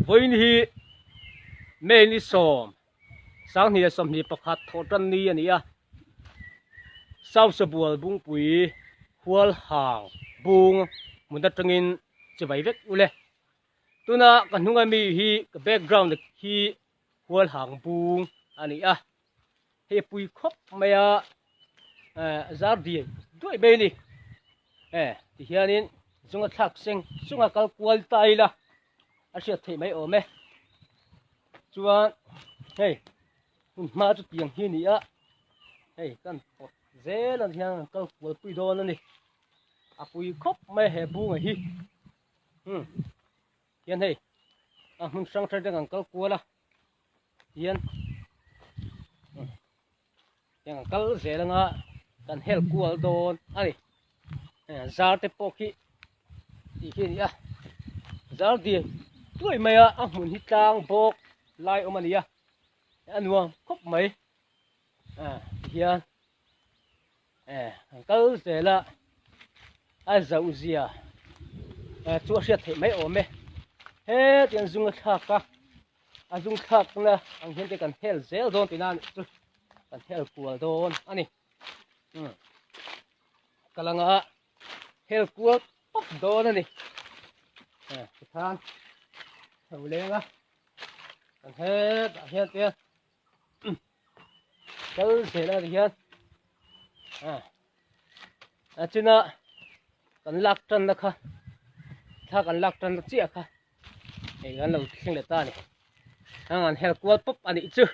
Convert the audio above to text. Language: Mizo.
Vawiin hi May ni sawm sanghnih leh 21 thawh tan ni a ni a, South Sabual Bungpui hual hang bung hmun atangin chivai vek ule. Tuna ka hnunga mi hi ka background hi hual hang bung a ni a, hei pui khawp mai a zar diai duai mai a ni. Tihianin zunga thlak seng chunga kal kual ta ila a hriat theih mai awm e. Chuan hei hun hma chu tiang hi a ni a, hei kan pawt zel ang hian kan kal kual pui dawn a ni. A pui khawp mai he bunga hi. Hmm. Hian hei a hmun hrang hrang te kan kal kual a hian hian kan kal zel anga kan hel kual dawn a ni zar te pawh khi tih khi a ni a zar diai duai mai a a hmun hi tlang bawk lai awm a ni a a nuam khawp mai tihian Eh, an kal zel a, a zauh zia eh chu a hriat theih mai awm e. Heti an zung a thlak a, a zung thlakna ang hian te kan hel zel dawn tihna a nih chu, kan hel kual dawn a ni. Umm, kal anga hel kual pawp dawn a ni. Eh, tikhan chho leng a, kan hetah hian te kal zel a tihian a china kan lak tanna kha thla kan lak tanna chiah kha hei kan lo thleng leh ta a ni hang an hel kual pawp a nih chu.